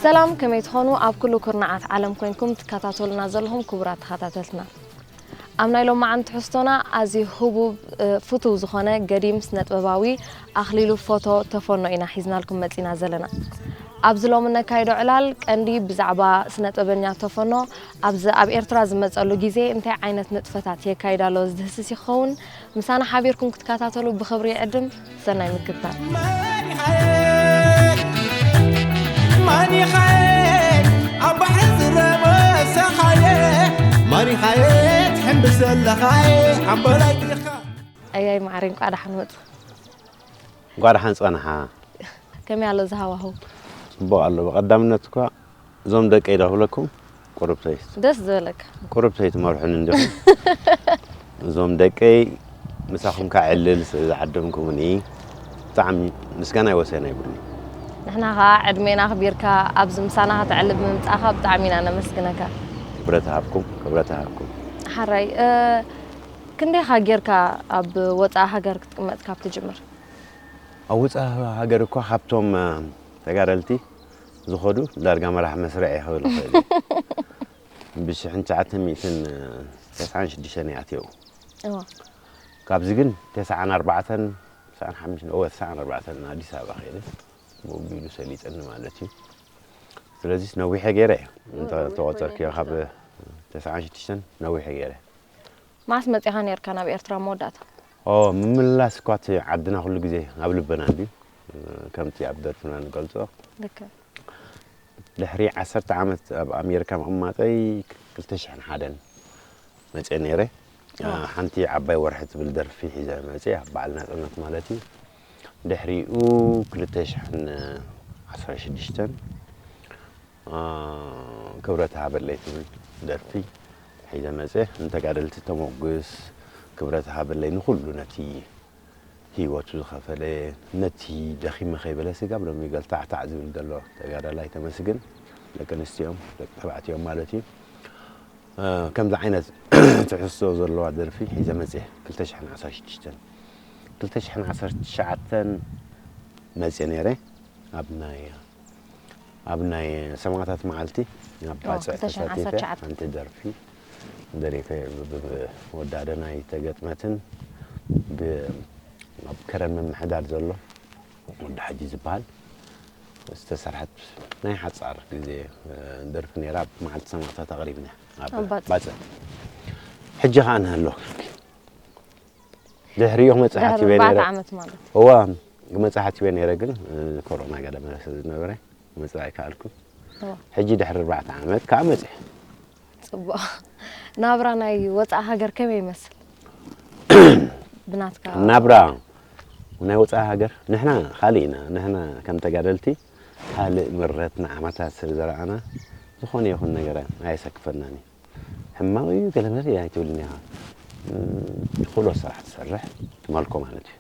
ሰላም፣ ከመይ ትኾኑ? ኣብ ኩሉ ኩርናዓት ዓለም ኮንኩም ትከታተሉና ዘለኹም ክቡራት ተኸታተልትና፣ ኣብ ናይ ሎማዓንቲ ትሕዝቶና ኣዝዩ ህቡብ፣ እ፣ ፍቱው ዝኾነ ገዲም ስነ-ጥበባዊ ኣኽሊሉ ፎቶ ተፈኖ ኢና ሒዝናልኩም መጺና ዘለና። ኣብዚ ሎሚ ነካይዶ ዕላል ቀንዲ ብዛዕባ ስነ-ጥበበኛ ተፈኖ ኣብዚ ኣብ ኤርትራ ዝመጸሉ ግዜ እንታይ ዓይነት ንጥፈታት የካይድ ኣሎ ዝድህስስ ይኸውን። ምሳና ሓቢርኩም ክትከታተሉ ብኽብሪ ይዕድም። ሰናይ ምክትታል። ማን ኢኻየ ኣብ ባሕሪ ዝረበሰኻየ? ማን ኢኻየ ትሕምብስ ዘለኻየ ዓምበላይ ዲኻ? ኣያይ ማዕረ፣ እንቋዕ ደሓን መጹ። እንቋዕ ደሓን ጸንሓ። ከመይ ኣሎ እዚ ሃዋህው? ጽቡቕ ኣሎ። ብቐዳምነት እኳ እዞም ደቀይ ዶ ክብለኩም? ቁሩብ ተይት-፣ ደስ ዝበለካ። ቁሩብ ተይትመርሑኒ እንዲኹም። እዞም ደቀይ ምሳኹም ከዕልል ስለ ዝዓደምኩምኒ ብጣዕሚ ምስጋናይ ወሰን ኣይብሉን። ንሕና ኸኣ ዕድሜና ኣኽቢርካ ኣብዚ ምሳና ከተዕልል ብምምጻእካ ብጣዕሚ ኢና ነመስግነካ። ክብረት ይሃብኩም፣ ክብረት ይሃብኩም። ሓራይ፣ እ፣ ክንደይኻ ጌርካ ኣብ ወጻኢ ሃገር ክትቅመጥ ካብ ትጅምር? ኣብ ውጻእ ሃገር እኳ ካብቶም፣ እ፣ ተጋደልቲ ዝኸዱ ዳርጋ መራሕ መስርዕ እየ ክብል እኽእል እየ። ብሽሕን ትሽዓተ ሚእትን ተስዓን ሽዱሽተን እየ ኣትየኡ። እዋ። ካብዚ ግን ተስዓን ኣርባዕተን፣ ተስዓን ሓሙሽተን፣ እወ፣ ተስዓን ኣርባዕተን ኣዲስ ኣበባ ከይደ። ብኡ ኣቢሉ ሰሊጥኒ ማለት እዩ። ስለዚስ ነዊሐ ገይረ እየ። እንተ-፣ ተቖጸርክዮ ካብ ተስዓን ሽዱሽተን ነዊሐ ገይረ። መዓስ መጺኻ ነይርካ ናብ ኤርትራ መወዳእታ? ኦ፣ ምምላስ እኳ እቲ ዓድና ኩሉ ግዜ ኣብ ልብና እንድዩ። ከምቲ ኣብ ደርፍና ንገልጾ። ልክዕ። ድሕሪ ዓሰርተ ዓመት ኣብ ኣሜሪካ ምቕማጠይ ክልተ ሽሕን ሓደን መጽየ ነይረ። ዋው። ሓንቲ ዓባይ ወርሒ ትብል ደርፊ ሒዘ መጽየ፣ ኣብ በዓል ናጽነት ማለት እዩ። ድሕሪኡ ክልተ ሽሕን ዓሰርተ ሽዱሽተን አ፣ ክብረት ሃበለይ ትብል ደርፊ ሒዘ መጽየ። ንተጋደልቲ ተሞግስ፣ ክብረት ሃበለይ ንኹሉ ነቲ ህይወቱ ዝኸፈለ፣ ነቲ ደኺመ ከይበለ ስጋብ ሎሚ ገልታዕታዕ ዝብል ዘሎ ተጋዳላይ ተመስግን፣ ደቂ ኣንስትዮኦም፣ ደቂ ተባዕትዮኦም ማለት እዩ። አ፣ ከምዚ ዓይነት ትሕዝቶ ዘለዋ ደርፊ ሒዘ መጽየ ክልተ ሽሕን ዓሰርተ ሽዱሽተን። ክልተ ሽሕን ዓሰርተ ትሽዓተን መጽየ ነይረ ኣብ ናይ ኣብ ናይ ሰማእታት መዓልቲ ኣብ ኦ፣ ባጽዕ ክልተ ሽሕን ዓሰርተ ትሽዓተ ተሳቲፈ ሓንቲ ደርፊ ደሪፈ ብ-፣ ብ-፣ ብወዳደናይ ተገጥመትን ብ-፣ ኣብ ከረን ምምሕዳር ዘሎ ወዲ ሓጂ ዝበሃል ዝተሰርሐት ናይ ሓጻር ግዜ፣ እ፣ ደርፊ ነይራ። ኣብ መዓልቲ ሰማእታት ኣቕሪብና ኣብ ኣብ ባጽዕ። ባጽዕ። ሕጂ ኸኣ ንህሎ። ድሕሪኡ ክመጽእ ድሕሪ ሓሲበ ኣርባዕተ ነይረ። ዓመት ማለት። እዋ፣ ክመጽእ ሓሲበ ነይረ፣ ግን፣ እ፣ ኮሮና ገለ መለ ስለ ዝነበረ ክመጽእ ኣይከኣልኩን። እዋ። ሕጂ ድሕሪ ኣርባዕተ ዓመት ከኣ መጽእ። ጽቡቕ። ናብራ ናይ ወጻኢ ሃገር ከመይ ይመስል? ብናትካ ናብራ ናይ ወጻኢ ሃገር፣ ንሕና ካልእ ኢና። ንሕና ከም ተጋደልቲ ካልእ ምረት ንዓመታት ስለ ዘረኣና፣ ዝኾነ ይኹን ነገር ኣየሰክፈናን እዩ። ሕማቕ እዩ፣ ገለ መለ ኣይትብልን ኢኻ። እም፣ ትኽእሎ ስራሕ ትሰርሕ፣ ትመልኮ ማለት እዩ።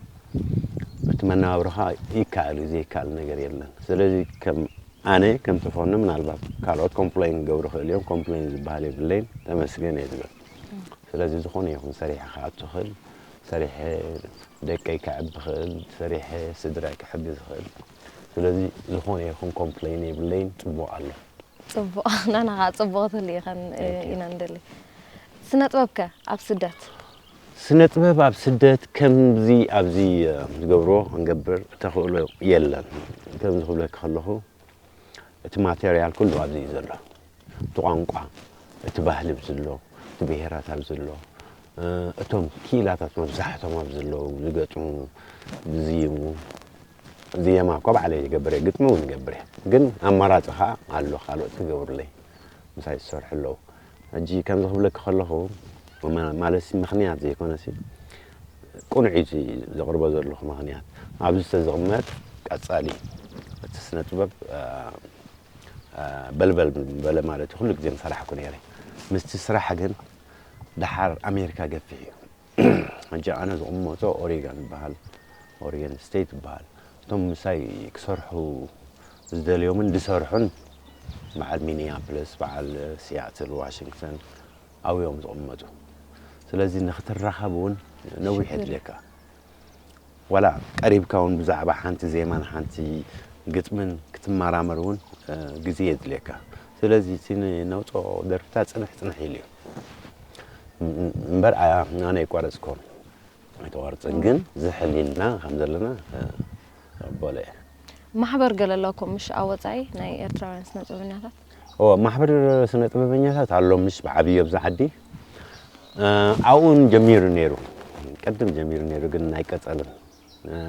እቲ መነባብሮኻ ይከኣል እዩ፣ ዘይከኣል ነገር የለን። ስለዚ ከም ኣነ፣ ከም ተፈኖ፣ ምናልባት ካልኦት ኮምፕሌን ክገብሩ ይኽእሉ እዮም፣ ኮምፕሌን ዝበሃል የብለይን፣ ተመስገን እየ ዝብል። ስለዚ ዝኾነ ይኹን ሰሪሐ ክኣቱ ክእል፣ ሰሪሐ ደቀይ ከዕቢ ክእል፣ ሰሪሐ ስድራይ ክሕግዝ ክእል። ስለዚ ዝኾነ ይኹን ኮምፕሌን የብለይን፣ ጽቡቕ ኣሎ። ጽቡቕ። ናና ኸዓ ጽቡቕ ትህሉ ኢኸን፣ እ፣ Thank you። ኢና ንደሊ። ስነ ጥበብከ ኣብ ስደት? ስነ ጥበብ ኣብ ስደት ከምዚ ኣብዚ፣ እ፣ ዝገብርዎ ክንገብር ተኽእሎ የለን። ከምዚ ክብለኪ ከለኹ፣ እቲ ማቴርያል ኩሉ ኣብዚ እዩ ዘሎ። እቲ ቋንቋ፣ እቲ ባህሊ ኣብዚ ኣሎ፣ እቲ ብሄራት ኣብዚ ኣሎ፣ እ፣ እቶም ክኢላታት መብዛሕቶም ኣብዚ ኣለዉ፣ ዝገጥሙ፣ ዝዝይሙ፣ ዝየማ እኳ ባዕለይ ይገብር እየ፣ ግጥሚ እውን ይገብር እየ። ግን ኣማራጺ ኸኣ ኣሎ፣ ካልኦት ክገብሩለይ ምሳይ ዝሰርሑ ኣለዉ። ሕጂ ከምዚ ክብለኪ ከለኹ፣ ማ-፣ ማለትሲ ምኽንያት ዘይኮነሲ፣ ቅኑዕ እዩ እቲ ዘቕርቦ ዘለኹ ምኽንያት። ኣብዚ ዝተዝቕመጥ ቀጻሊ እቲ ስነ ጥበብ፣ እ፣ እ፣ በልበል በለ ማለት እዩ። ኩሉ ግዜ ምሰራሕኩ ነይረ። ምስቲ ስራሕ ግን ደሓር ኣሜሪካ ገፊሕ እዩ። ሕጂ ኣነ ዝቕመጦ ኦሪገን ይበሃል፣ ኦሪገን ስቴት ይበሃል። እቶም ምሳይ ክሰርሑ ዝደልዮምን ዝሰርሑን በዓል ሚኒያፖሊስ፣ በዓል ሲያትል፣ ዋሽንግተን ኣብኡ እዮም ዝቕመጡ። ስለዚ ንኽትራኸብ እውን ነዊሕ ሽግር እዩ። የድልየካ። ዋላ ቀሪብካ እውን ብዛዕባ ሓንቲ ዜማን ሓንቲ ግጥምን ክትመራመር እውን ግዜ የድልየካ። ስለዚ እቲ ነውፅኦ ደርፍታት ፅንሕ ፅንሕ ኢሉ እዩ እምበር ኣነ ኣይቋረፅኮን። ኣይተቋርፅን ግን ዝሕል ኢልና ከም ዘለና በሎ እየ። ማሕበር ገለ ኣለኩም ምሽ ኣብ ወፃኢ ናይ ኤርትራውያን ስነ ጥበበኛታት? ማሕበር ስነ ጥበበኛታት ኣሎ ምሽ ብዓብዩ ኣብዚ ዓዲ ኣብኡን ጀሚሩ ነይሩ። ቅድም ጀሚሩ ነይሩ ግን ኣይቀፀልን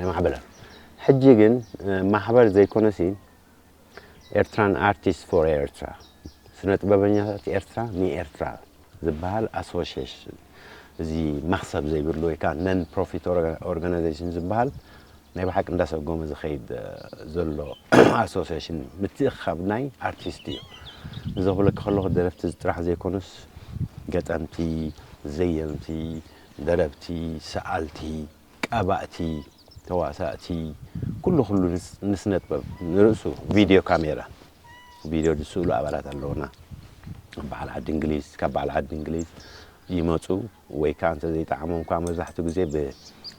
ኣይማዕበለን። ሕጂ ግን ማሕበር ዘይኮነሲ ኤርትራን ኣርቲስት ፎር ኤርትራ ስነ ጥበበኛታት ኤርትራ ንኤርትራ ዝበሃል ኣሶሽሽን እዚ መኽሰብ ዘይብሉ ወይ ከዓ ነን ፕሮፊት ኦርጋናይዜሽን ዝበሃል ናይ ብሓቂ እንዳሰጎመ ዝኸይድ ዘሎ ኣሶሲሽን ምትእኽኻብ ናይ ኣርቲስት እዩ። እዚ ክብለኪ ከለኹ ደረፍቲ ጥራሕ ዘይኮኑስ ገጠምቲ፣ ዘየምቲ፣ ደረብቲ፣ ሰኣልቲ፣ ቀባእቲ፣ ተዋሳእቲ ኩሉ ኩሉ ንስነጥበብ ንርእሱ ቪድዮ ካሜራ ቪድዮ ዝስእሉ ኣባላት ኣለውና። በዓል ዓዲ እንግሊዝ ካብ በዓል ዓዲ እንግሊዝ ይመፁ ወይ ከዓ እንተዘይጠዓሞም ከዓ መብዛሕትኡ ግዜ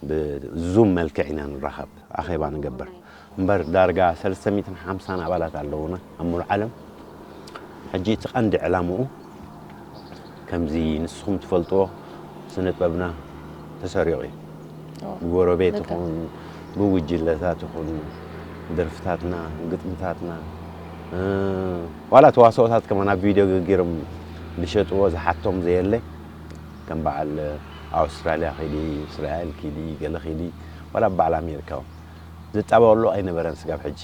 ብዙም መልክዕ ኢና ንራኸብ ኣኼባ ንገብር እምበር ዳርጋ ሰለስተ ሚእትን ሓምሳን ኣባላት ኣለውና ኣብ ሙሉእ ዓለም። ሕጂ እቲ ቀንዲ ዕላምኡ ከምዚ ንስኹም ትፈልጥዎ ስነ ጥበብና ተሰሪቑ እዩ። ብጎረቤት ይኹን ብጉጅለታት ይኹን ደርፍታትና ግጥምታትና ዋላ ተዋስኦታት ከማን ኣብ ቪድዮ ገጊሮም ዝሸጥዎ ዝሓቶም ዘየለ ከም በዓል ኣውስትራልያ ኺዲ እስራኤል ኪዲ ገለ ኺዲ ዋላ በዓል ኣሜሪካ እውን ዝጣበቐሉ ኣይነበረን ስጋብ ሕጂ።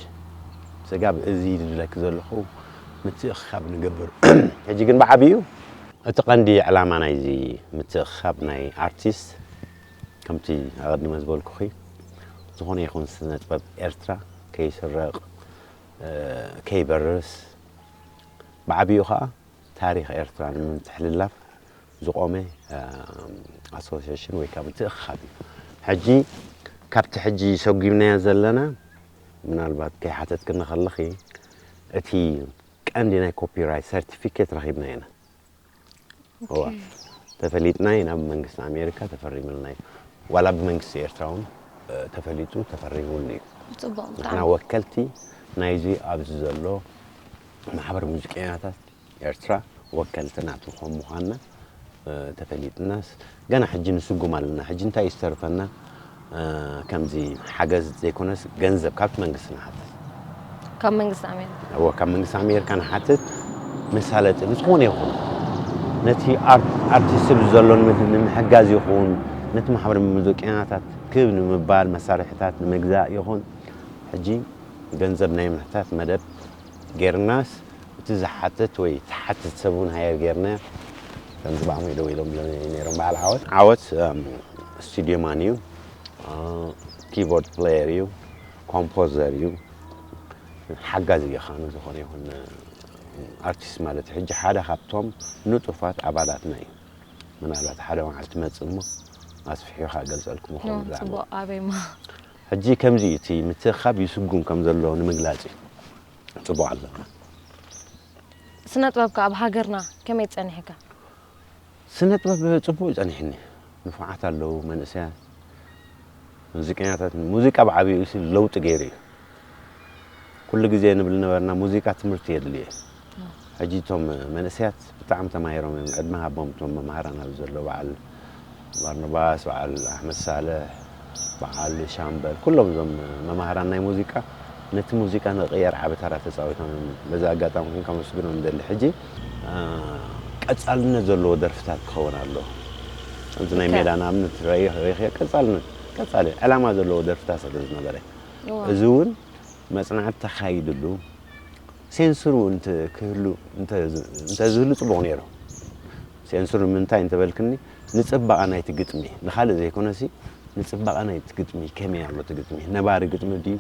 ስጋብ እዚ ዝብለኪ ዘለኹ ምትእኽኻብ ንገብር። ሕጂ ግን ብዓብዩ እቲ ቀንዲ ዕላማ ናይዚ ምትእኽኻብ ናይ ኣርቲስት ከምቲ ኣቐድመ ዝበልኩኺ ዝኾነ ይኹን ስነ ጥበብ ኤርትራ ከይስረቕ ከይበርስ ብዓብዩ ከዓ ታሪኽ ኤርትራ ንምትሕልላፍ ዝቖመ ኣሶሲሽን ወይ ከዓ ምትእኽኻብ እዩ። ሕጂ ካብቲ ሕጂ ሰጒምናዮ ዘለና ምናልባት ከይሓተትክኒ ከለኺ እቲ ቀንዲ ናይ ኮፒራይት ሰርቲፊኬት ረኺብና ኢና። እዋ ተፈሊጥና ኢና ብመንግስቲ ኣሜሪካ ተፈሪምልና እዩ። ዋላ ብመንግስቲ ኤርትራ እውን ተፈሊጡ ተፈሪሙሉ እዩ። ፅቡቅ ንሕና ወከልቲ ናይዚ ኣብዚ ዘሎ ማሕበር ሙዚቀኛታት ኤርትራ ወከልቲ ናቱ ከም ምዃንና ተፈሊጥናስ ገና ሕጂ ንስጉም ኣለና። ሕጂ እንታይ እዩ ዝተርፈና? ከምዚ ሓገዝ ዘይኮነስ ገንዘብ ካብቲ መንግስቲ ንሓትት። ካብ መንግስቲ ኣሜሪካ እዎ ካብ መንግስቲ ኣሜሪካ ንሓትት መሳለጢ ብዝኾነ ይኹን ነቲ ኣርቲስት ዘሎ ንምሕጋዝ ይኹን ነቲ ማሕበር ሙዚቀኛታት ክብ ንምባል መሳርሕታት ንምግዛእ ይኹን ሕጂ ገንዘብ ናይ ምሕታት መደብ ጌርናስ እቲ ዝሓትት ወይ ትሓትት ሰብ እውን ሃየር ጌርና ከምዚ ብኣሞ ደው ኢሎም ነይሮም በዓል ዓወት ዓወት ስቱዲዮ ማን እዩ ኪቦርድ ፕሌየር እዩ ኮምፖዘር እዩ ሓጋዚ እዩ ኻኑ ዝኾነ ይኹን ኣርቲስት ማለት ሕጂ ሓደ ካብቶም ንጡፋት ኣባላትና እዩ ምናልባት ሓደ መዓልቲ መፅእ እሞ ኣስፍሒ ካ ገልፀልኩም ይኸውን ብዛዕባ ፅቡቅ ኣበይማ ሕጂ ከምዚ እዩ እቲ ምትእኻብ ይስጉም ከም ዘሎ ንምግላፅ እዩ ፅቡቅ ኣለና ስነ ጥበብካ ኣብ ሃገርና ከመይ ጸኒሕካ? ስነ ጥበብ ጽቡቅ ጸኒሕኒ ንፉዓት ኣለዉ መንእሰያት ሙዚቀኛታት ሙዚቃ ብዓቢኡ ሲ ለውጢ ገይሩ እዩ ኩሉ ግዜ ንብል ነበርና ሙዚቃ ትምህርቲ የድልየ ሕጂ እቶም መንእሰያት ብጣዕሚ ተማሂሮም እዮም ዕድመ ሃቦም እቶም መምሃራን ኣብዚ ዘሎ በዓል ባርኖባስ በዓል ኣሕመድ ሳልሕ በዓል ሻምበል ኩሎም እዞም መማህራን ናይ ሙዚቃ ነቲ ሙዚቃ ንቕየር ዓቢ ተራ ተፃዊቶም እዮም በዚ ኣጋጣሚ እውን ከመስግኖም ደሊ ሕጂ ቀፃልነት ዘለዎ ደርፍታት ክኸውን ኣለዎ ከምዚ ናይ ሜዳ ንኣብነት ረኺ ቀፃልነት ቀፃሊ ዕላማ ዘለዎ ደርፍታት ስለ ዝነበረ እዚ እውን መፅናዕቲ ተኻይድሉ ሴንስር እውን ክህሉ እንተዝህሉ ፅቡቕ ነይሩ ሴንስር ንምንታይ እንተበልክኒ ንፅባቐ ናይቲ ግጥሚ ንኻልእ ዘይኮነሲ ንፅባቐ ናይቲ ግጥሚ ከመይ ኣሎ እቲ ግጥሚ ነባሪ ግጥሚ ድዩ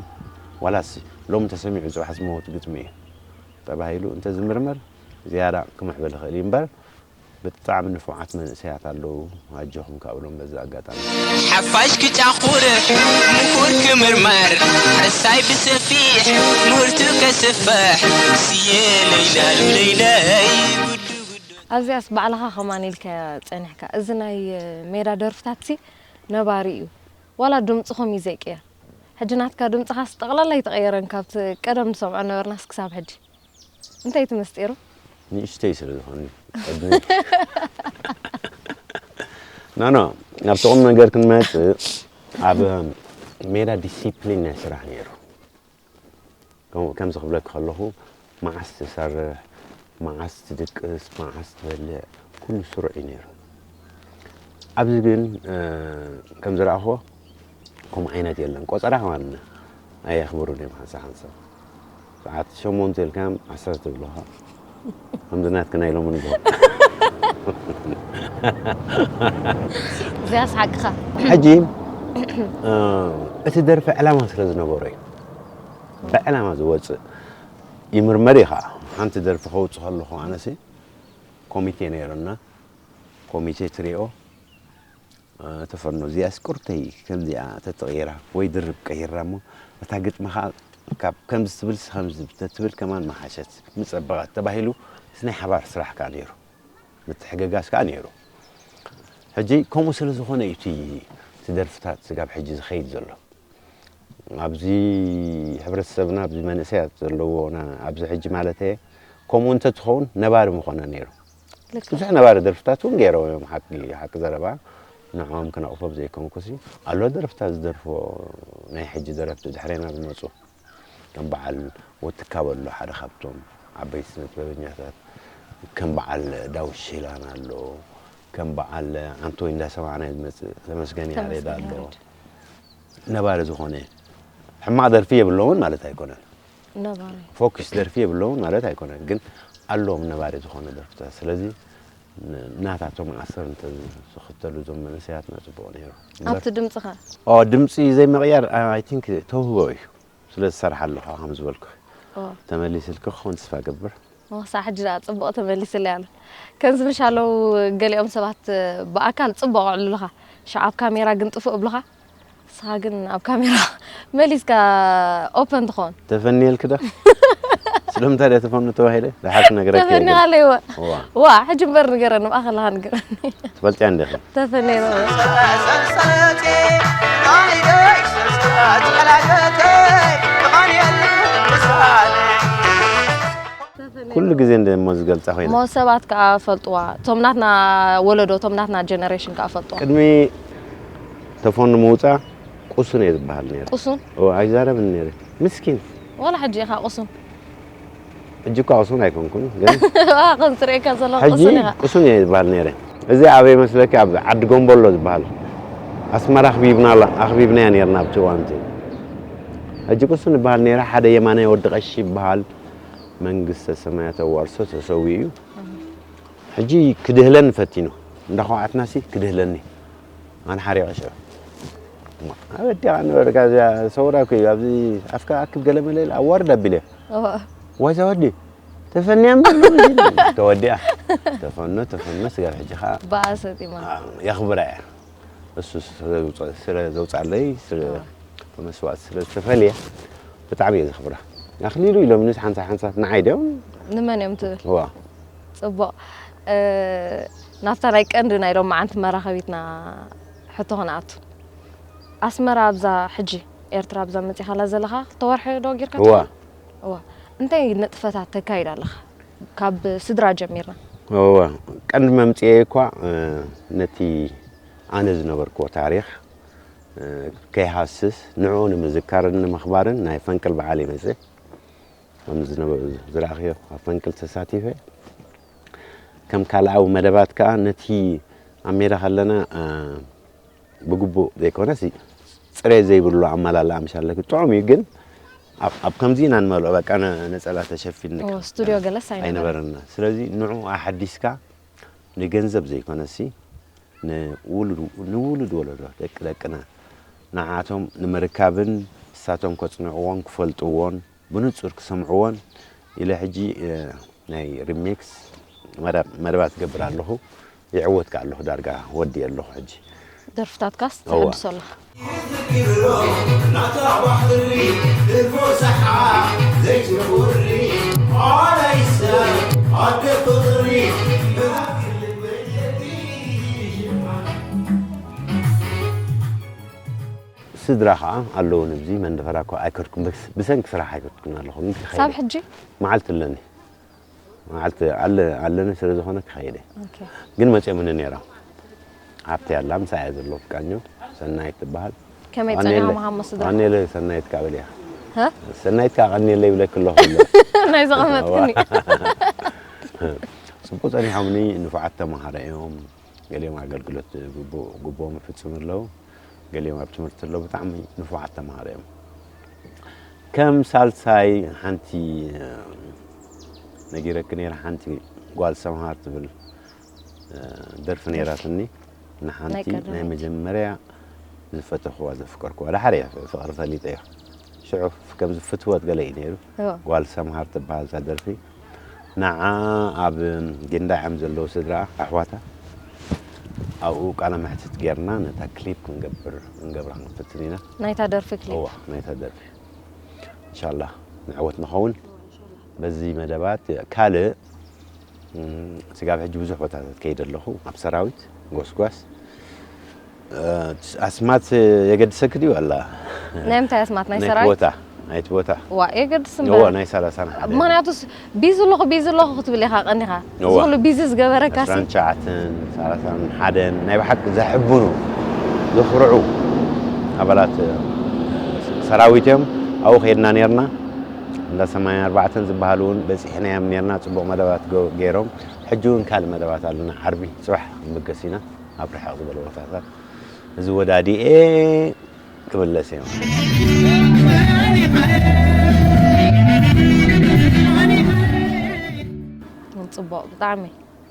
ዋላስ ሎሚ ተሰሚዑ ፅባሕ ዝመውት ግጥሚ እዩ ተባሂሉ እንተዝምርመር ዝያዳ ክምዕብል ይኽእል እዩ እምበር ብጣዕሚ ንፉዓት መንእሰያት ኣለዉ ኣጆኹም ካብሎም በዚ ኣጋጣሚ ሓፋሽ ክጫኹር ምሁር ክምርመር ሕሳይ ብሰፊሕ ምህርቱ ከስፍሕ ስየ ለይላሉ ለይለይ ኣብዚኣስ ባዕልኻ ከማን ኢልካያ ጸኒሕካ እዚ ናይ ሜዳ ደርፍታትሲ ነባሪ እዩ ዋላ ድምፅኹም እዩ ዘይቅየር ሕጂ ናትካ ድምጽኻስ ጠቕላላ ኣይተቐየረን፣ ካብቲ ቀደም ንሰምዖ ነበርናስ ክሳብ ሕጂ። እንታይ እቲ ምስጢሩ? ንእሽተይ ስለ ዝኾነ ቅድሚ ኖ ኖ፣ ናብቲ ቁም ነገር ክንመጽእ፣ ኣብ ሜዳ ዲሲፕሊን ናይ ስራሕ ነይሩ። ከም- ከምዚ ክብለክ ከለኹ፣ መዓስ ትሰርሕ፣ መዓስ ትድቅስ፣ መዓስ ትበልዕ፣ ኩሉ ስሩዕ እዩ ነይሩ። ኣብዚ ግን እ፣ ከም ዝረኣኹዎ ከምኡ ዓይነት የለን። ቆጸራ ከማን ኣየኽብሩን እዮም ሓንሳብ ሓንሳብ። ሰዓት ሸሞንተ ኢልካዮም ዓሰርተ ይብሉኻ። ከምዚ ናትክና ኢሎም ንግሆ። እዚኣ ስሓቅኻ። ሕጂ እ፣ እቲ ደርፊ ዕላማ ስለ ዝነበሮ እዩ። ብዕላማ ዝወፅእ ይምርመር እዩ ከዓ። ሓንቲ ደርፊ ከውፅእ ከለኹ ኣነሲ ኮሚቴ ነይሩና። ኮሚቴ ትሪኦ ተፈኖ እዚኣስ ቁርተይ ከምዚኣ ተተቐይራ ወይ ድርብ ቀይራ እሞ እታ ግጥሚ ከዓ ካብ ከምዚ ትብልስ ከምዚ ተትብል ከማን መሓሸት ምፀበቐት ተባሂሉ እቲ ናይ ሓባር ስራሕ ከዓ ነይሩ። ምትሕግጋዝ ከዓ ነይሩ። ሕጂ ከምኡ ስለ ዝኾነ እዩ እቲ እቲ ደርፍታት ስጋብ ሕጂ ዝኸይድ ዘሎ። ኣብዚ ሕብረተሰብና ኣብዚ መንእሰያት ዘለዎ ና- ኣብዚ ሕጂ ማለት እየ ከምኡ እንተትኸውን ነባሪ ምኾነ ነይሩ። ብዙሕ ነባሪ ደርፍታት እውን ገይሮም እዮም። ሓቂ ሓቂ ዘረባ ንዕኦም ክነቕፎም ዘይኮንኩሲ ኣሎ ደርፍታት ዝደርፎ ናይ ሕጂ ደረፍቲ ድሕሬና ዝመፁ ከም በዓል ወትካ በሎ ሓደ ካብቶም ዓበይቲ ስነ ጥበበኛታት ከም በዓል ዳዊት ሺላን ኣሎ ከም በዓል ኣንቶይ እንዳሰማዕና ዝመፅእ ተመስገን ያሬድ ኣሎ። ነባሪ ዝኾነ ሕማቕ ደርፊ የብሎምን ማለት ኣይኮነን። ነባሪ ፎክስ ደርፊ የብሎምን ማለት ኣይኮነን፣ ግን ኣለዎም ነባሪ ዝኾነ ደርፍታት። ስለዚ ን- ናታቶም ኣሰር እንተዝኽተሉ እዞም መንእሰያትና ፅቡቕ ነይሩ። ኣብቲ ድምፅኻ ኦ ድምፂ ዘይምቕያር ኣይ ቲንክ ተውህቦ እዩ። ስለ ዝሰርሓ ኣለኹ ከም ዝበልኩ ተመሊስልኪ ክኸውን ተስፋ ገብር። ክሳዕ ሕጂ ደኣ ፅቡቕ ተመሊስለይ ኣሎ። ከም ዝብልሽ ኣለዉ ገሊኦም ሰባት ብኣካል ፅቡቕ ኣዕልሉኻ፣ ሽዓ ኣብ ካሜራ ግን ጥፉእ እብሉኻ። ንስኻ ግን ኣብ ካሜራ መሊስካ ኦፐን ትኸውን። ተፈንየልኪ ዶ? ስለምንታይ ድኣ ተፈኑ ተባሂለ? ድሓር ክነግረኪ እየ ግን። ተፈኒኻ ኣለይወ። እዋ። ዋ፣ ሕጂ እምበር ንገረኒ፣ ብኣ ከለኻ ንገረኒ። ትፈልጥያ እንዲኺ? ተፈንየ ነው። ኩሉ ግዜ እንደ እሞ ዝገልጻ ኮይነ። እሞ ሰባት ከኣ ፈልጥዋ፣ እቶም ናትና ወለዶ፣ እቶም ናትና ጀነሬሽን ከኣ ፈልጥዋ። ቅድሚ ተፈኑ ምውጻ ቁሱን እየ ዝበሃል ነይረ። ቁሱን? እወ፣ ኣይዛረብን ነይረ። ምስኪን። ዋላ ሕጂ ኢኻ ቁሱን? ሕጂ እኳ ቁሱን ኣይኮንኩን፣ ግን ኣዋ፣ ከም ዝርእየካ ዘለኹ ሕጂ ቁሱን ኢኻ። ቁሱን እየ ዝበሃል ነይረ። እዚ ኣበይ መስለኪ? ኣብ ዓዲ ጎምቦሎ ዝበሃል። ኣስመራ ኣኽቢብናላ-፣ ኣኽቢብናያ ነይርና ኣብቲ እዋን እቲ። ሕጂ ቁሱን ዝበሃል ነይረ። ሓደ የማናይ ወዲ ቀሺ ይበሃል። መንግስተ ሰማያት ኣዋርሶ ተሰዊኡ እዩ። ሕጂ ክድህለኒ ፈቲኑ። እንዳኳዓትናሲ ክድህለኒ። ኣነ ሓሪቐ ሽዑ። እሞ፣ ኣበዲኻ ነበርካ፣ እዚኣ ሰውራ እኮ እዩ፣ ኣብዚ ኣፍካ ኣክብ ገለ መለ ኢለ ኣዋርድ ኣቢለ። እዋ። ዋይ፣ እዛ ወዲ፣ ተፈንያ እምበር ሎሚ እዚ። ተወዲኣ። ተፈኖ፣ ተፈኖ፣ ስጋብ ሕጂ ኸኣ ብኣ ሰጢማ። ኣ፣ የኽብራ እየ። እሱ ስለ ዘውፅ-፣ ስለ ዘውፅኣለይ፣ ስለ፣ እዋ። ብመስዋእቲ ስለ ዝተፈልየ፣ ብጣዕሚ እየ ዘኽብራ። ኣኽሊሉ ኢሎምንስ ሓንሳብ ሓንሳብ ንዓይ ድዮም? ንመን እዮም ትብል? እዋ። ጽቡቕ። እ፣ ናብታ ናይ ቀንዲ ናይ ሎማዓንቲ መራኸቢትና ሕቶ ክንኣቱ። ኣስመራ ኣብዛ ሕጂ ኤርትራ ኣብዛ መጺኻላ ዘለኻ ክልተ ወርሒ ዶ ጌርካ እዋ። ትኸውን? እዋ። እንታይ ንጥፈታት ተካይድ ኣለኻ? ካብ ስድራ ጀሚርና። እዋ። ቀንዲ መምጽኤ እኳ፣ እ፣ ነቲ ኣነ ዝነበርክዎ ታሪኽ፣ እ፣ ከይሃስስ ንዕኡ ንምዝካርን ንምኽባርን ናይ ፈንቅል በዓል ይመጽእ። ከም ዝነበ-፣ ዝረኣኽዮ ኣብ ፈንቅል ተሳቲፈ። ከም ካልኣዊ መደባት ከኣ ነቲ ኣብ ሜዳ ከለና፣ እ፣ ብግቡእ ዘይኮነስ ጽሬት ዘይብሉ ኣመላልኣ ምሽ ኣለኪ። ጥዑም እዩ ግን ኣብ፣ ኣብ ከምዚ ኢና ንመልኦ፣ በቃ ነ-፣ ነጸላ ተሸፊንካ። ኦ፣ ስቱድዮ ገለስ ኣይነበረን። ኣይነበረና። ስለዚ ንዕኡ ኣሐዲስካ ንገንዘብ ዘይኮነሲ ንውሉድ፣ ንውሉድ ወለዶ ደቂ ደቅና ንዓቶም ንምርካብን ንሳቶም ከጽንዕዎን ክፈልጥዎን ብንጹር ክሰምዕዎን ኢለ ሕጂ፣ እ፣ ናይ ሪሜክስ መደብ፣ መደባት እገብር ኣለኹ። ይዕወት ከኣ ኣለኹ፣ ዳርጋ ወዲኤ ኣለኹ ሕጂ። ደርፍታትካስ እዋ። ተሐድሶ ኣለኻ? ስድራ ከዓ ኣለውን ኣብዚ መንደፈራ እኮ ኣይከድኩም፣ ብስ-፣ ብሰንኪ ስራሕ ኣይከድኩም ኣለኹ። ግን ክኸይድ ሳብ ሕጂ? መዓልቲ ኣለኒ። መዓልቲ ኣለ-፣ ኣለኒ ስለ ዝኾነ ክኸይድ እየ። ኦኬ። ግን መፅኦምኒ ነይሮም። ሃብቲ ኣላ፣ ምሳይ እያ ዘሎ፣ ፍቃኞ፣ ሰናይት ትበሃል። ከመይ ቀኒኤለ-፣ ጸኒሖም ሃሞ ስድራ? ቀኒኤለ ሰናይት ካብ በል እያ። ሀ? ሰናይት ካብ ቀኒኤለ ይብለኪ ኣለኹ ኣሎ። ናይ ዘቐመጥክኒ። እዋ። ጽቡቕ ጸኒሖምኒ፣ ንፉዓት ተማሃሮ እዮም። ገሊኦም ኣገልግሎት ግቡ-፣ ግቡኦም ይፍጽሙ ኣለዉ። ገሊኦም ኣብ ትምህርቲ ኣለዉ። ብጣዕሚ ንፉዓት ተማሃሮ እዮም። ከም ሳልሳይ ሓንቲ፣ እ፣ ነጊረኪ ነይረ፣ ሓንቲ ጓል ሰምሃር ትብል፣ እ፣ ደርፊ ነይራትኒ። ንሓንቲ ናይ ናይ ቀዳመይቲ። መጀመርያ ዝፈተኽዋ፣ ዘፍቀርክዋ፣ ዳሓር እየ ፍቕሪ ፈሊጠዮ። ሽዑ ከም ዝፍትወት ገለ እዩ ነይሩ። እዎ። ጓል ሰምሃር ትበሃል እዛ ደርፊ። ንዓ ኣብ ጊንዳዕ እዮም ዘለዉ ስድራ ኣሕዋታ። ኣብኡ ቃለ መሕትት ጌርና ነታ ክሊፕ ክንገብር፣ ክንገብራ ክንፍትን ኢና። ናይታ ደርፊ ክሊፕ? እዋ፣ ናይታ ደርፊ። ኢንሻላህ ንዕወት ንኸውን። በዚ መደባት ካልእ፣ እም፣ ስጋብ ሕጂ ብዙሕ ቦታታት ከይደ ኣለኹ። ኣብ ሰራዊት፣ ጎስጓስ። እ፣ ኣስማት የገድሰኪ ድዩ ዋላ? ናይ ምንታይ ኣስማት? ናይ ናይቲ ሰራዊት? ቦታ፣ ናይቲ ቦታ። ዋ፣ የገድስ እዋ፣ እምበር። ናይ ሰላሳን ሓደን። ምኽንያቱስ ቢዚ ኣለኹ፣ ቢዚ ኣለኹ ክትብል ኢኻ ቀኒኻ። እዚ እዋ። ኩሉ ቢዚ ዝገበረካሲ? ዕስራን ትሽዓተን፣ ሰላሳን ሓደን ናይ ብሓቂ ዘሕብኑ፣ ዘኹርዑ ኣባላት ሰራዊት እዮም። ኣብኡ ከይድና ነይርና። እንዳ ሰማንያ ኣርባዕተን ዝበሃሉ እውን በፂሕናዮም ነይርና። ፅቡቕ መደባት ገ-፣ ገይሮም። ሕጂ እውን ካልእ መደባት ኣለና። ዓርቢ ፅባሕ ክንብገስ ኢና ኣብ ርሕቕ ዝበለ ቦታታት። እዚ ወዳዲኤ ክምለስ እዮም። ጽቡቕ፣ ብጣዕሚ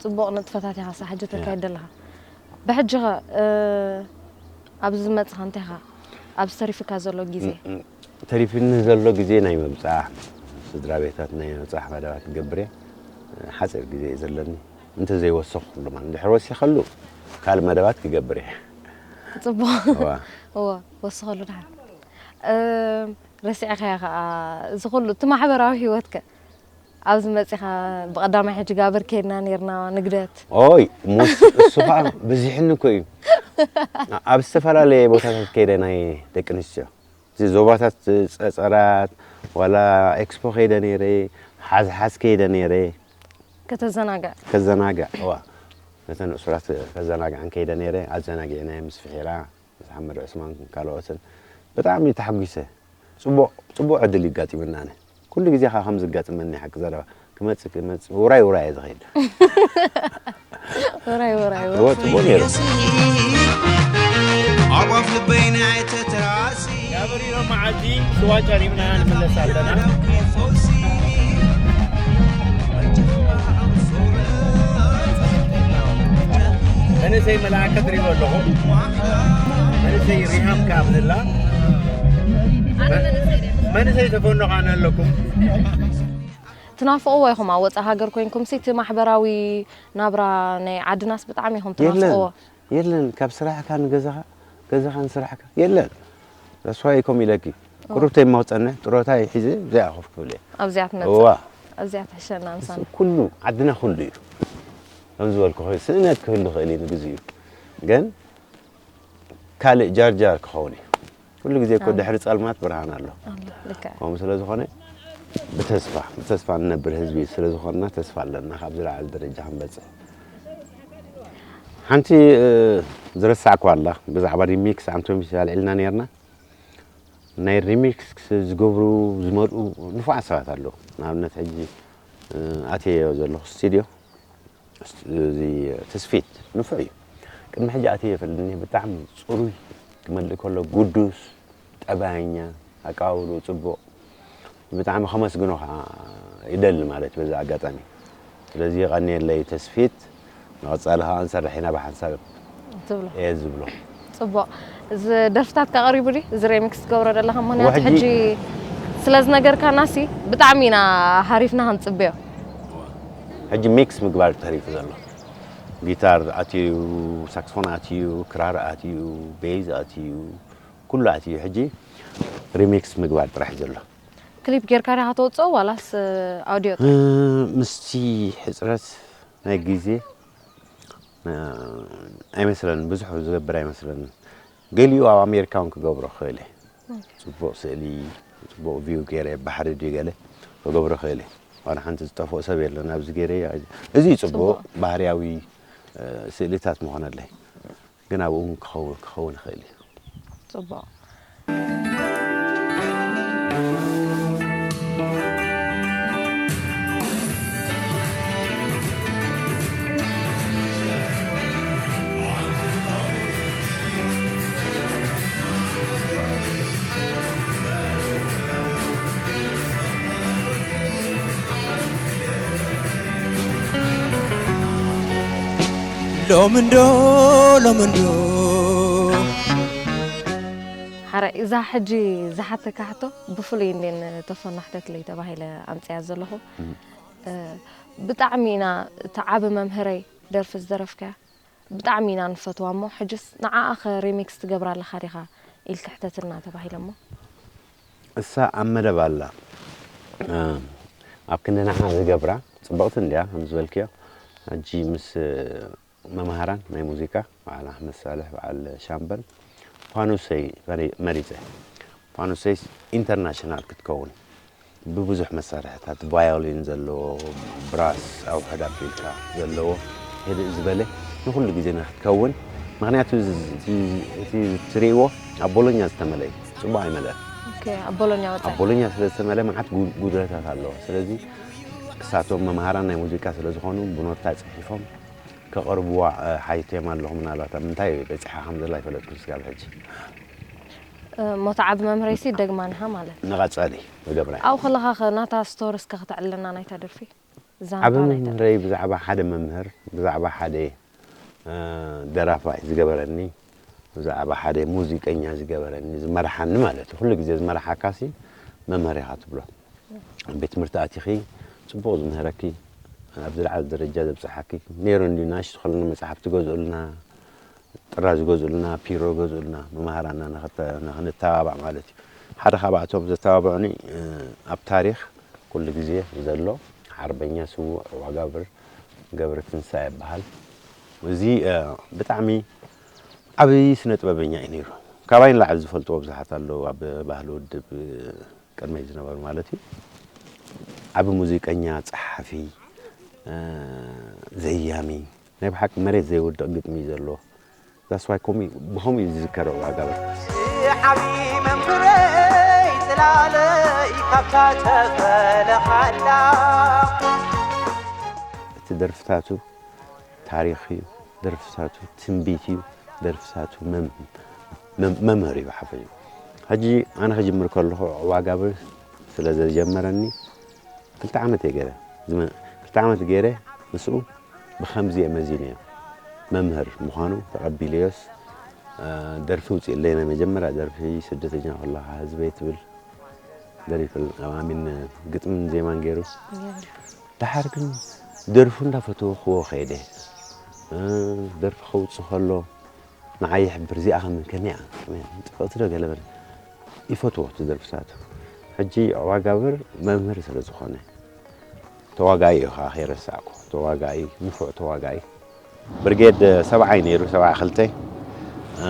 ጽቡቕ ንጥፈታት ኢኻ ሳሕ ሕጂ ተካይድ ዘለኻ። ብሕጂ ኸ፣ እ፣ ኣብዚ ዝመጽኻ እንታይ ኢኻ ኣብዚ ተሪፍካ ዘሎ ግዜ? ም-፣ ም-፣ ተሪፍኒ ዘሎ ግዜ ናይ ምብጻሕ፣ ስድራ ቤታት ናይ ምብጻሕ መደባት ክገብር እየ። ሓጺር ግዜ እዩ ዘለኒ። እንተዘይወሰኹ ድማ፣ እንድሕር ወሲኸሉ ካልእ መደባት ክገብር እየ። ጽቡቕ። እዋ። እዋ፣ ወስኸሉ ደሓን። እ፣ ረሲዕካዮ ኸኣ እዚ ኹሉ፣ እቲ ማሕበራዊ ህይወትከ? ኣብዚ መጺኻ ብቐዳማይ ሕጂ ጋብር ኬድና ኔርና ንግደት። ኦይ፣ ሞስ-፣ እሱ ኸኣ በዚሕኒ እኮ እዩ። ኣብ ዝተፈላለየ ቦታታት ከይደ ናይ ደቂ ኣንስትዮ። እዚ ዞባታት ጸጸራት፣ ዋላ ኤክስፖ ከይደ ኔረ፣ ሓዝሓዝ ከይደ ኔረ። ከተዘናግዕ። ከዘናግዕ፣ እዋ። ነተን እሱራት ከዘናግዐን ከይደ ኔረ፣ ኣዘናጊዕናየን ምስ ፍሒራ፣ ምስ ሓመድ ዑስማን ካልኦትን። ብጣዕሚ ተሓጒሰ። ጽቡቕ፣ ጽቡቕ ዕድል እዩ ኣጋጢሙና። ኣነ ኩሉ ግዜ ኸኣ ከም ዘጋጥመኒ ሓቂ ዘረባ ክመጽእ፣ ክመጽእ፣ ውራይ፣ ውራይ እየ ዝኸይድ። ውራይ፣ ውራይ፣ ውራይ። እወ፣ ጽቡቕ ነይሩ። ኣብ ኣፍ ልበይ ናይ ተትራሲ። ያበሪሮ መዓልቲ ስዋ ጨሪምና ንምለስ ኣለና። መንእሰይ መልኣከ ትሪእዎ ኣለኹም። መንእሰይ ሪሃም ካብ ዝላ። መንእሰይ ተፈኖ ኻነ ኣለኩም። ትናፍቕዎ ኢኹም ኣብ ወጻኢ ሃገር ኮይንኩም ሲ እቲ ማሕበራዊ ናብራ ናይ ዓድናስ ብጣዕሚ ኢኹም የለን፣ ትናፍቕዎ። የለን። ካብ ስራሕካ ንገዛኻ፣ ገዛኻ ንስራሕካ የለን። That's why ከምኡ ኢለኪ። እዋ። ቁሩብ ተይማው ጸንሕ፣ ጥሮታ ሒዘ እዚኣ ኮፍ ክብል እየ። ኣብዚኣ ትመጽእ። እዋ። ኣብዚኣ ትሕሸና እሱ ምሳና። ኩሉ፣ ዓድና ኩሉ እዩ። ከም ዝበልኩ ኮይኑ፣ ስእነት ክህሉ ይኽእል እዩ ንግዚኡ። ግን ካልእ ጃርጃር ክኸውን እዩ። ኩሉ ግዜ እኮ ኣዎ። ድሕሪ ጸልማት ብርሃን ኣሎ። ኣሎ፣ ልክዕ። ከምኡ ስለ ዝኾነ ብተስፋ፣ ብተስፋ ንነብር ህዝቢ ስለ ዝኾንና ተስፋ ኣለና ካብ ዝለዓለ ደረጃ ክንበጽሕ። ሓንቲ፣ እ፣ ዝረሳዕኩዋ ኣላ፣ ብዛዕባ ሪሚክስ ኣንቶሚስ ኣልዒልና ኔርና። ናይ ሪሚክስ ዝገብሩ፣ ዝመልኡ ንፉዓት ሰባት ኣለዉ። ንኣብነት ሕጂ፣ እ፣ ኣትየዮ ዘለኹ ስቱድዮ፣ እዚ ተስፊት ንፉዕ እዩ። ቅድሚ ሕጂ ኣትየ ይፈልጥኒ፣ ብጣዕሚ ጽሩይ፣ ክመልእ ከሎ ግዱስ፣ ጠባያኛ፣ ኣቀባብልኡ ጽቡቕ። ብጣዕሚ ከመስግኖ ኸዓ ይደሊ ማለት በዚ ኣጋጣሚ። ስለዚ የቐንየለይ ተስፊት፣ ንቐጻሊ ኸዓ ንሰርሕ ኢና ብሓንሳብ ትብሎ። እየ ዝብሎ። ጽቡቕ። እዚ ደርፍታት ከቐሪቡ ድዩ? እዚ ሬሚክስ ትገብሮ ዘለኻ? ምኽንያቱ ወሕጂ ሕጂ ስለ ዝነገርካናሲ ብጣዕሚ ኢና ሃሪፍና ክንጽበዮ። ሕጂ ሚክስ ምግባር ተሪፉ ዘሎ። ጊታር ኣትዩ፣ ሳክስፎን ኣትዩ፣ ክራር ኣትዩ፣ ቤዝ ኣትዩ፣ ኩሉ ኣትዩ። ሕጂ ሪሚክስ ምግባር ጥራሕ እዩ ዘሎ። ክሊፕ ጌርካ ዲኻ ተውጽኦ ዋላስ ኣውዲዮ ጥራሕ? እ፣ ምስቲ ሕጽረት ናይ ግዜ፣ እ፣ ኣይመስለንን፣ ብዙሕ ዝገብር ኣይመስለንን። ገሊኡ ኣብ ኣሜሪካ እውን ክገብሮ ክኽእል እየ። ጽቡቕ ስእሊ፣ ጽቡቕ ቪው ገይረ፣ ባሕሪ ድዩ ገለ ክገብሮ ክኽእል እየ። ዋላ ሓንቲ ዝጠፍኦ ሰብ የለን ኣብዚ ገይረ። እዚ ጽቡቕ ጽቡቕ። ባህርያዊ፣ እ፣ ስእልታት ምኾነለይ። ግን ኣብኡ እውን ክኸውን፣ ክኸውን ይኽእል እዩ። ጽቡቕ። ሎምንዶ ሎምንዶ። ሓራይ፣ እዛ ሕጂ ዝሓተካ ሕቶ ብፍሉይ እንዴ ንተፈኖ ሕተትለይ ተባሂለ ኣምፅያ ዘለኹ። እም። እ፣ ብጣዕሚ ኢና፣ እቲ ዓቢ መምህረይ ደርፊ ዝደረፍካያ ብጣዕሚ ኢና ንፈትዋ እሞ፣ ሕጅስ ንዓኣ ኸ ሪሚክስ ትገብራ ኣለኻ ዲኻ ኢልካ ሕተትና ተባሂለ እሞ። እሳ ኣብ መደብ ኣላ። እ፣ ኣብ ክንዲ ንዓኣ ዝገብራ፣ ጽብቕቲ እንድያ፣ ከም ዝበልክዮ። ሕጂ ምስ መምሃራን ናይ ሙዚቃ፣ በዓል ኣሕመድ ሳልሕ፣ በዓል ሻምበል፣ ፋኑሰይ መሪ-፣ መሪጸ። ፋኑሰይስ ኢንተርናሽናል ክትከውን፣ ብብዙሕ መሳርሕታት፣ ቫዮሊን ዘለዎ፣ ብራስ፣ ኣውሕድ ኣቢልካ ዘለዎ፣ ህድእ ዝበለ፣ ንኹሉ ግዜ ንክትከውን። ምኽንያቱ፣ እዚ፣ እቲ፣ እቲ ትርእይዎ ኣብ ቦሎኛ ዝተመልአ እዩ። ጽቡቕ ኣይመልአን። ኦኬ፣ ኣብ ቦሎኛ ወጻኢ። ኣብ ቦሎኛ ስለ ዝተመልአ፣ መዓት ጉ-፣ ጉድለታት ኣለዎ። ስለዚ፣ እሳቶም መምሃራን ናይ ሙዚቃ ስለ ዝኾኑ፣ ብኖታ ጽሒፎም ከቕርብዋ፣ እ፣ ሓቲተዮም ኣለኹ። ምናልባት ኣብ ምንታይ በጺሓ ከም ዘላ ኣይፈለጥኩን ስጋብ ሕጂ። እ፣ ሞታ ዓቢ መምህረይሲ ደግማ ንሃ ማለት። ንቐጻሊ ንገብራ። ኣብኡ ከለኻ ኸ ናታ ስቶሪ እስከ ከተዕልለና ናይታ ደርፊ? ዛንታ ዓቢ ናይታ መምህረይ ደርፊ። ብዛዕባ ሓደ መምህር፣ ብዛዕባ ሓደ፣ እ፣ ደራፋይ ዝገበረኒ፣ ብዛዕባ ሓደ ሙዚቀኛ ዝገበረኒ፣ ዝመርሓኒ ማለት እዩ። ኩሉ ግዜ ዝመርሓካሲ መምህር ኢኻ ትብሎ። ኣብ ቤት ትምህርቲ ኣቲኺ ጽቡቕ ዝምህረኪ፣ ኣብ ዝለዓለ ደረጃ ዘብጽሓኪ ነይሩ እንድዩ። ንኣሽቱ ከለና መጽሓፍቲ ገዝኡልና፣ ጥራዝ ገዝኡልና፣ ፒሮ ገዝኡልና፣ መማህራና ንኽተ-፣ ንኽንተባባዕ ማለት እዩ። ሓደ ካብኣቶም ዘተባብዑኒ፣ እ፣ ኣብ ታሪኽ ኩሉ ግዜ ዘሎ ሓርበኛ ስዉእ ዋጋብር ገብረትንሳኤ ይበሃል። እዚ፣ እ፣ ብጣዕሚ ዓብዪ ስነ ጥበበኛ እዩ ነይሩ። ካባይ ንላዕሊ ዝፈልጥዎ ብዙሓት ኣለዉ፣ ኣብ ባህሊ ውድብ፣ እ፣ ቅድመይ ዝነበሩ ማለት እዩ። ዓቢ ሙዚቀኛ፣ ጸሓፊ፣ እ፣ ዘያሚ፣ ናይ ብሓቂ መሬት ዘይወድቕ ግጥሚ እዩ ዘለዎ። That's why ከምኡ፣ ብኸምኡ እዩ ዝዝከር ዋጋብር። ዓቢ መምህረይ ጽላለይ ካብታ ጸፈለኻላ። እቲ ደርፍታቱ ታሪኽ እዩ፣ ደርፍታቱ ትንቢት እዩ፣ ደርፍታቱ መም-፣ መም-፣ መምህር እዩ ብሓፈሽኡ። ሕጂ ኣነ ክጅምር ከለኹ ዋጋብር ስለ ዘጀመረኒ ክልተ ዓመት እየ ገይረ። ዝመ-፣ ክልተ ዓመት ገይረ ምስኡ ብኸምዚ እየ መዚነዮ። መምህር ምዃኑ ተቐቢለዮስ፣ እ፣ ደርፊ ውፅእለይ። ናይ መጀመርያ ደርፊ ስደተኛ ከለኻ ህዝበይ ትብል ደሪፉ፣ ኣሚን ግጥምን ዜማን ገይሩ። ገይሩ። ደሓር ግን ደርፉ እንዳፈተውክዎ ከይደ። እ፣ ደርፊ ከውፅእ ከሎ ንዓይ ይሕብር፣ እዚኣ ከመይ፣ ከመይ እያ? ከመይ እያ? ጽብቕቲ ዶ ገለ በለ። ይፈትዎ እቲ ደርፍታቱ። ሕጂ ዋጋብር መምህር ስለ ዝኾነ፣ ተዋጋኢ እዩ፣ ከዓ ከይረሳዕኩ። ተዋጋኢ፣ ንፉዕ ተዋጋኢ። ብርጌድ ሰብዓይ ነይሩ፣ ሰብዓ ክልተ። እ፣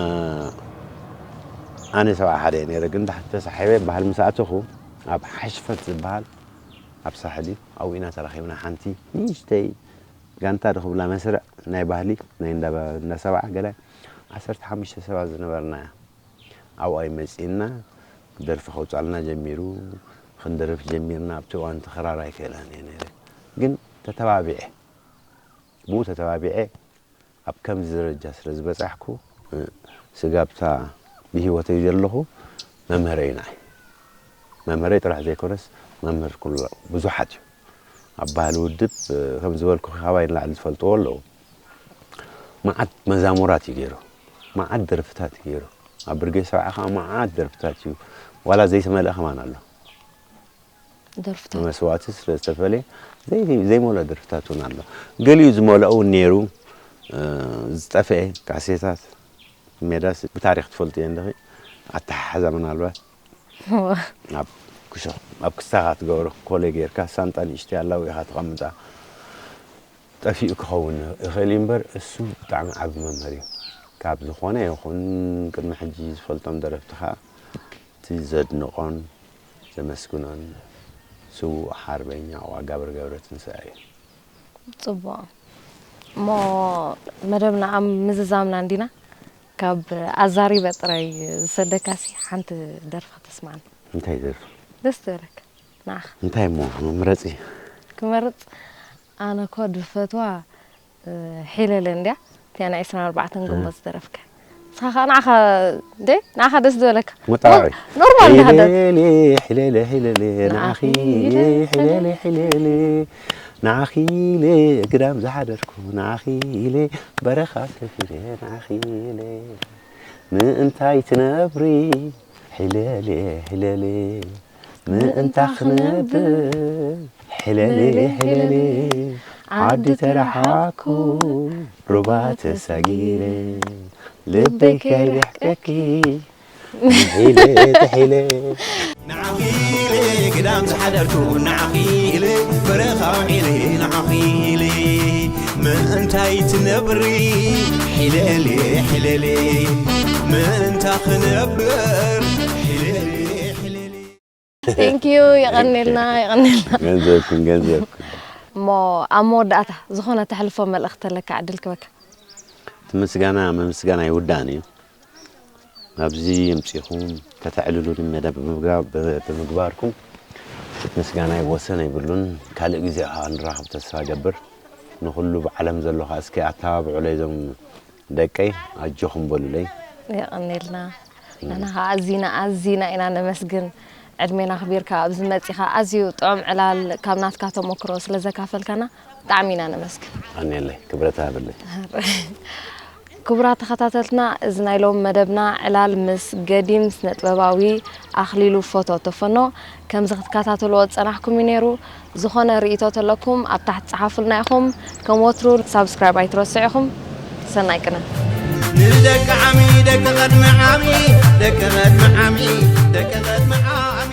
ኣነ ሰብዓ ሓደ እየ ነይረ፣ ግን ታሕቲ ተሳሒበ በሃል ምስ ኣተኹ፣ ኣብ ሓሽፈት ዝበሃል፣ ኣብ ሳሕል እዩ። ኣብኡ ኢና ተራኺብና። ሓንቲ ንእሽተይ ጋንታ ዶ ክብላ መስርዕ ናይ ባህሊ፣ ናይ እንዳ፣ እንዳ ሰብዓ ገለ ዓሰርተ ሓሙሽተ ሰባት ዝነበርና እያ። ኣብኡ እዩ መጺእና፣ ደርፊ ከውጻልና ጀሚሩ፣ ክንደርፍ ጀሚርና። ኣብቲ እዋን እቲ ክራር ኣይክእላን እየ ነይረ። ግን ተተባቢዐ፣ ብኡ ተተባቢዐ ኣብ ከምዚ ደረጃ ስለ ዝበጻሕኩ፣ እ፣ ስጋብታ ብህይወተይ ዘለኹ መምህረይ ንዓይ። መምህረይ ጥራሕ ዘይኮነስ መምህር ኩሉ ብዙሓት እዩ። ኣብ ባህሊ ውድብ፣ እ፣ ከም ዝበልኩ ካባይ ንላዕሊ ዝፈልጥዎ ኣለዉ። መዓት መዛሙራት እዩ ገይሩ። መዓት ደርፍታት እዩ ገይሩ። ኣብ ብርጌድ ሰብዓ ኸዓ መዓት ደርፍታት እዩ። ዋላ ዘይተመልአ ከማን ኣሎ። ደርፍታት። መስዋእቲ ስለ ዝተፈልየ ዘይ-፣ ዘይመልኦ ደርፍታት እውን ኣሎ። ገሊኡ ዝመልኦ እውን ነይሩ፣ እ፣ ዝጠፍአ ካሴታት ሜዳስ ብታሪኽ ትፈልጥዮ እንዲኺ። ኣተሓሕዛ ምናልባት እወ። ኣብ ክሾ-፣ ኣብ ክሳኻ ትገብሮ ኮለ ጌርካ ሳንጣ ንእሽተይ ኣላዊእኻ ተቐምጣ። ጠፊኡ ክኸውን ይኽእል እዩ እምበር፣ እሱ ብጣዕሚ ዓቢ መምህር እዩ። ካብ ዝኾነ ይኹን ቅድሚ ሕጂ ዝፈልጦም ደረፍቲ ኸኣ እቲ ዘድንቖን ዘመስግኖን ስዉእ ሓርበኛ ዋጋብር ገብረትንሳኤ እዩ። ጽቡቕ። እሞ መደብና ኣብ ምዝዛምና እንዲና፣ ካብ ኣዛሪበ ጥራይ ዝሰደካሲ ሓንቲ ደርፊ ከተስማዕና። እንታይ ደርፊ? ደስ ዝበለካ። ንዓኻ። እንታይ እሞ ምረጺ። ክመርጽ ኣነ እኮ ድፈትዋ ሒለለ እንድያ። እቲኣ ናይ ዕስራን ኣርባዕተን ግንቦት ዝደረፍካ። ንስኻ ከዓ ንዓኻ እንዴ ንዓኻ ደስ ዝበለካ። መጣዕሪ። ኖርማል እንዳ ሓዳር። ሒለለ ሒለለ ሒለለ ንዓኺ ንዓኺ ኢለ ሒለለ ሒለለ ንዓኺ ኢለ ግዳም ዝሓደርኩ ንዓኺ ኢለ በረኻ ሰፊረ ንዓኺ ኢለ ምእንታይ ትነብሪ ሒለለ ሒለለ ምእንታ ክነብር ሒለለ ሒለለ ዓዲ ተረሓኩ ሩባ ተሳጊረ ልበይ ከይርሕቀኪ ሒለ ተሒለ ንዓኺ ኢለ ግዳም ዝሓደርኩ ንዓኺ ኢለ በረኻ ዒለ ንዓኺ ኢለ ምእንታይ ትነብሪ ሒለለ ሒለለ ምእንታ ክነብር ሒለለ ሒለለ Thank you። የቐኔልና የቐኔልና። ገንዘብኩም ገንዘብኩም እሞ ኣብ መወዳእታ ዝኾነ ተሕልፎ መልእኽቲ ኣለካ ዕድል ክበካ። እቲ ምስጋና ምምስጋን ኣይውዳእን እዩ። ኣብዚ ኣምጺኹም ከተዕልሉኒ መደብ ብምግባር- ብ- ብምግባርኩም ምስጋናይ ወሰን ኣይብሉን። ካልእ ግዜ ኸዓ ንራኸብ ተስፋ እገብር። ንኹሉ ብዓለም ዘሎ ኸዓ እስኪ ኣተባብዑለይ እዞም ደቀይ ኣጆኹም በሉለይ። የቐኔልና። ንሕና ኸዓ ኣዚና ኣዚና ኢና ነመስግን። ዕድሜና ኣኽቢርካ ኣብዚ መጺኻ ኣዝዩ ጥዑም ዕላል ካብ ናትካ ተሞክሮ ስለ ዘካፈልካና ብጣዕሚ ኢና ነመስግን። የቐኔለይ ክብረት ይሃበለይ። ክቡራት ተኸታተልትና እዚ ናይ ሎም መደብና ዕላል ምስ ገዲም ስነጥበባዊ ኣኽሊሉ ፎቶ ተፈኖ ከምዚ ክትከታተልዎ ዝጸናሕኩም እዩ ነይሩ። ዝኾነ ርእይቶ ተለኩም ኣብ ታሕቲ ጸሓፉልና ኢኹም። ከም ወትሩ ሳብስክራይብ ኣይትረስዑ ኢኹም። ሰናይ ቅነ። ንደቂ ዓሚ ደቂ ቐድሚ ዓሚ ደቂ ቐድሚ ዓሚ ደቂ ቐድሚ ዓሚ